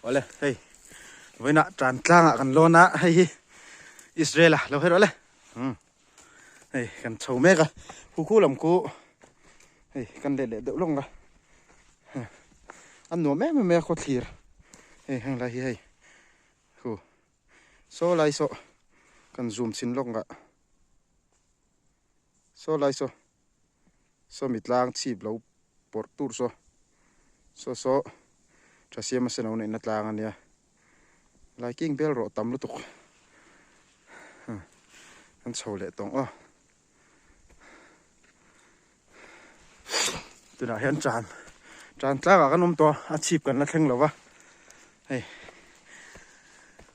Awle hei vawiinah tan tlangah kan lawn a hei hi Israel a lo her awle umm hei kan chho mek a khu khu lam khu hei kan let leh deuh lawng a a nuam em em mai a khawthlir hei heng lai hi hei khu saw lai saw kan zoom chhin lawk ang saw lai saw. Sawmi tlang chhip lo pawrh tur saw saw saw tha siam a sen lo neihna tlang a nia lai king bel rawh tam lutuk kan chho leh tawng aw tunah hian tan tan tlangah kan awm tawh a chhip kan la thleng lo va hei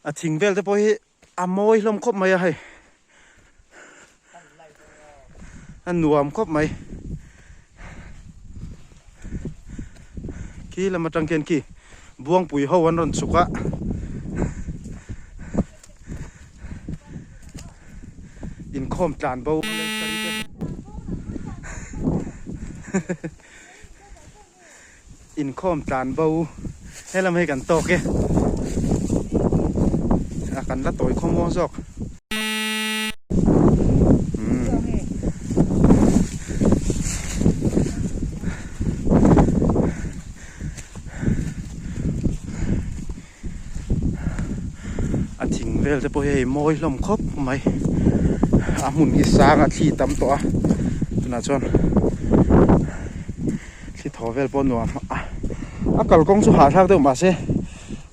a thing vel te pawh hi A mawi hlawm khawp mai a hei. A nuam khawp mai. Khi lam atang khian khi buangpui ho an rawn chhuk a. Inkhawm tlan bo Inkhawm tlan bo helam hei kan tawk e a kan la tawi khawm muang zawk a thing vel te pawh hi hei mawi hlawm khawp mai a hmun hi sang a thli tam tawh a tunah chuan thli thaw vel pawh nuam a a kalkawng chu hahthlak deuh mahse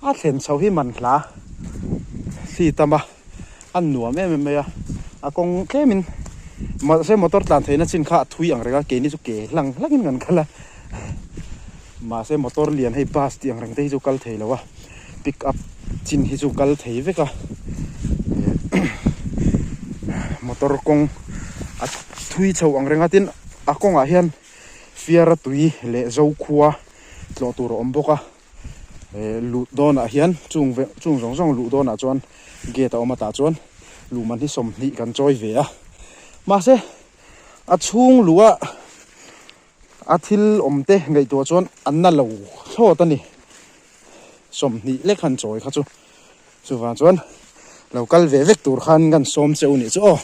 a thlen chho hi man hla thli tam a a nuam em em mai a a kawng tlemin mahse motor tlan theihna chin kha a thui ang reng a keini chu ke hlang hlangin kan kal a. Mahse motor lian hei bus tih ang reng te hi chu kal thei lo a, pick up chin hi chu kal thei vek a, motor kawng a thui chho ang reng a tin a kawngah hian fiara tui leh zokhua tlawh tur a awm bawk a, luh dawnah hian chung chung zawng zawng luh dawnah chuan gate a awm a tah chuan luh man hi 20 kan chawi ve a, mahse a chhung luh a. A thil awm te ngaihtuah chuan an na lo thlawt a ni. 20 lek han chawi kha chu. Chuvang chuan lo kal ve vek tur khan kan sawm che u nih chu aw.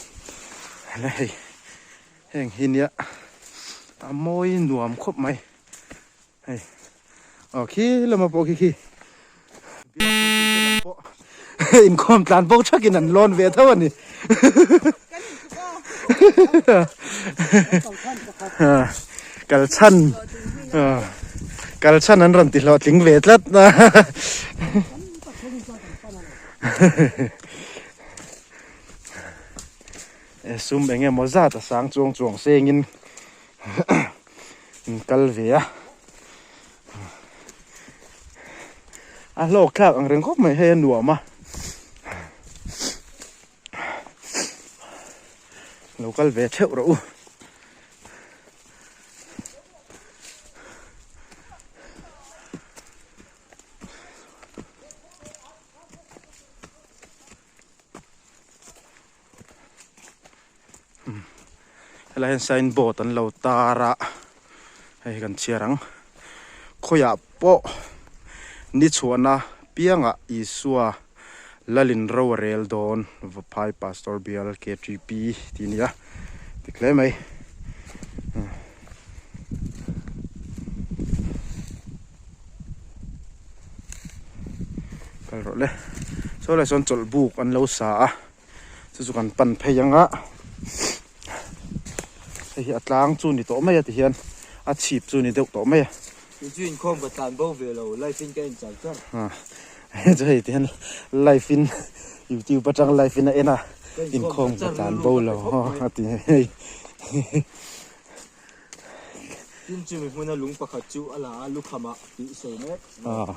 Hala hei heng hi nia a mawi nuam khawp mai. Hei aw khi lama pawh khi khi inkhawm tlan bo thakin an lawn ve tho a ni. Kal chhan kal chhan an rawn ti hlawhtling ve tlat na. Sum eng emaw zat a sang chuang chuang sengin in kal ve a. A hlawk thlak ang reng khawp mai hei a nuam a lo kal ve theuh rawh u helai hian sign board an lo tar a hei hi kan chhiar ang khawiah pawh ni chhuahna piangah Isua Lalin ro a rel dawn Vaphai Pastor Bial KTP tih a ni a dik hle mai. Kal rawh le saw lai sawn chawlh buk an lo sa a chu chu kan pan phei ang a hei hi a tlang chu ni tawh mai a ti hian a chhip chu ni deuh tawh mai a. Kei chu inkhawm ka tlan bo ve lo live in ka en char char. Hei chu hei ti hian live in youtube atang live in a en a inkhawm ka tlan bo lo a ti hei. Tin chumi hmuna lung pakhat chu a la a, lukhamah tih sawi mek. Ah,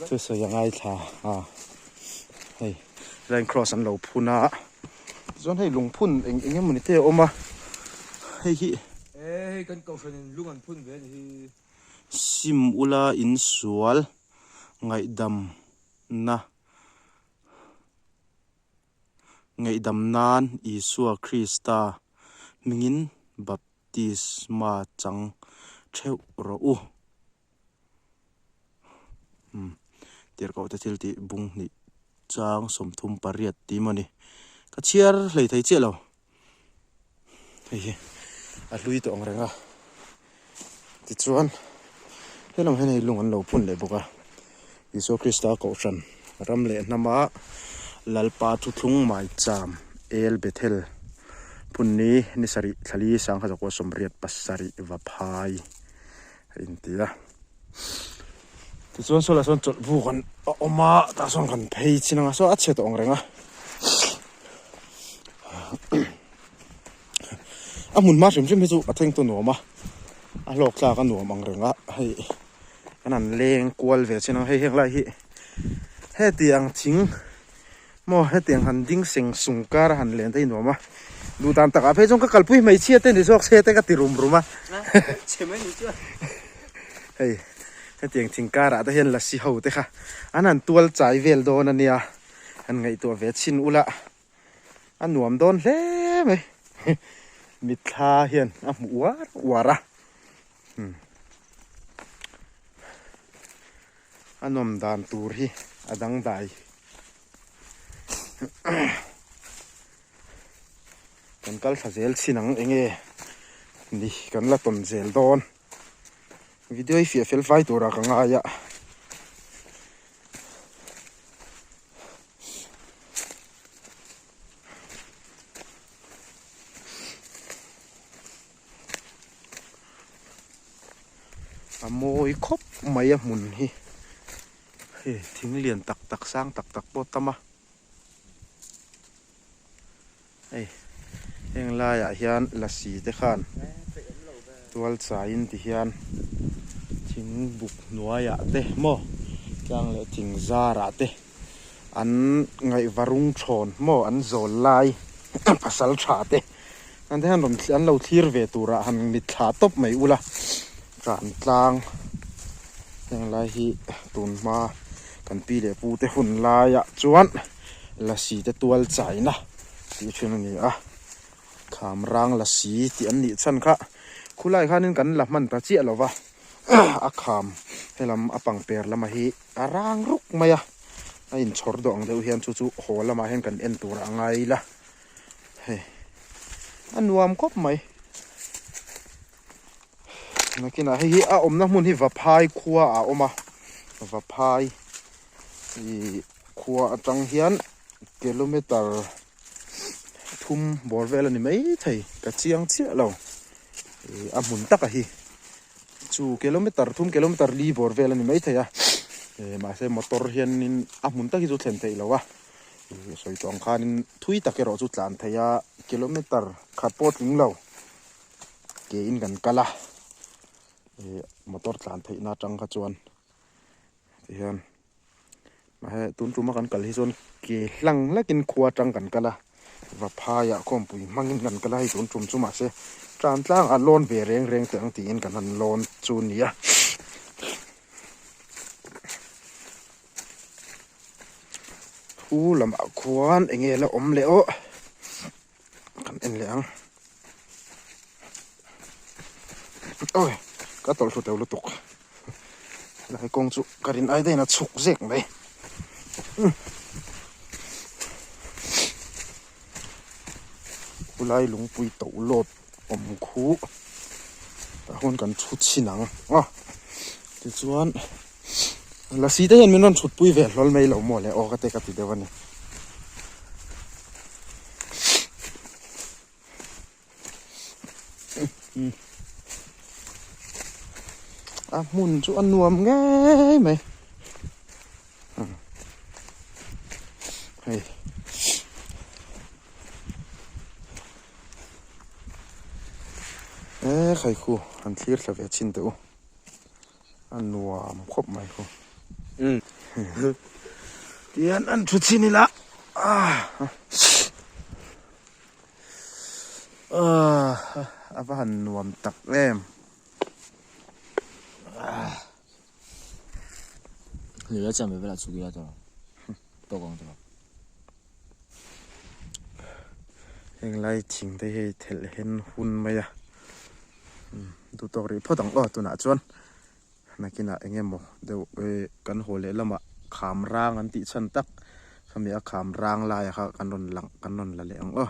chu sawi a ngaithla a. Hei, line cross an lo phun a. Tichuan hei lungphun eng eng emawni te a awm a. Hei hi. E, hei kan kohhranin lung an phun ve a ni hi. Sim ula insual ngaihdam na. Ngaihdam nan Isua Krista hmingin baptisma chang theuh rawh u. Umm. Tirhkoh te thil tih bung hnih chang 38 tih maw ni ka chhiar hlei thei chiah lo hei hi a hlui tawh ang reng a tichuan helam hian hei lung an lo phun leh bawk a Isua Krista kohhran ram leh hnama Lalpa thuthlung maicham El Bethel phunni ni sarih thlali sangha zakua 87 Vaphai a inti a. Tichuan saw lah sawn chawlh buk an a awm a tah sawn kan phei chin anga saw a chhe tawh ang reng a a hmun hma hrim hrim hi chu a thleng tu nuam a a hlawk thlak a nuam ang reng a hei kan han leng kual ve chin ang hei heng lai hi heti ang thing maw hetiang han ding seng sung kar a han len te hi nuam a duh dan takah phei chuan ka kalpui hmeichhia te ni zawk se te ka ti rum rum a hei hetiang thing karah te hian lasi ho te kha an han tual chai vel dawn a nia han ngaihtuah ve chhin ula a nuam dawn hle mai mitthla hian a hmu uar uar a A nawm dan tur hi a dangdai. Kan kal thla zel chin ang enge ni kan la tawn zel dawn. Video hi fiah fel fai turah ka ngai a. A mawi khawp mai a hmun hi hei thing lian tak tak sang tak tak pawh a tam a hei heng laiah hian lasi te khan tual chaiin ti hian thing buk hnuaiah te maw tlang leh thing zarah te an ngaihvarung thawn maw an zawl lai pasal tha te. An te hian rawn an lo thlir ve turah han mitthla tawp mai ula tlan tlang heng lai hi tun hma kan pi leh pu te hun laiah chuan lasi te tual chaina tih thin a ni a kham rang lasi tih an nih chhan kha khulai khanin kan la hman ta chiah lo va a kham helam a pangper lama hi a rang ruk mai a a inchhawr dawh ang deuh hian chu chu haw lamah hian kan en turah a ngai ila. Hei a nuam khawp mai nakinah hei hi a awmna hmun hi Vaphai khua a awm a Vaphai ih khua atang hian kilometer thum bawr vel a ni maithei ka chiang chiah lo ih a hmun taka hi chu kilometer thum kilometer li bawr vel a ni maithei a ih mahse motor hianin a hmun tak hi chu thlen theih loh a. Sawi tawh ang khanin thui tak erawh chu tlan thei a kilometer khat pawh tling lo ke in kan kal a ih motor tlan theih na atang kha chuan tihian mahse tun tuma kan kal hi chuan ke hlang hlakin khua atang kan kal a Vaphai ah khawmpui hmangin kan kal a hei tun tum chu mahse tan tlang a lawn ve reng reng teh ang tiin kan han lawn chu a ni a. Thu lamah khuan eng nge la awm leh aw kan en leh ang awi ka tawlh thlu teuh lutuk helai kawng chu ka rin ai daih in a chhuk zek mai khulai lungpui to lawt awm khu tah huan kan thu chhin ang a tichuan. Lasi te hian min rawn thut pui ve hlawl mai lo maw le aw ka te ka ti deuh a ni. A hmun chu a nuam ngei mai. Hei. E khai khu han thlir thla ve chin teh u. A nuam khawp mai khu. Tihian an thu chhin ila a va han nuam tak em. Lei a cham ve velah chhuk ila tawh tawk ang tawh. Heng lai thing te hi thelh hen hun mai a. Duh tawk rih phawt ang aw tunah chuan nakinah eng emaw deuh kan haw leh lamah. Kham rang an tih chhan tak khami a kham rang laia kha kan rawn lang kan rawn la leh ang aw.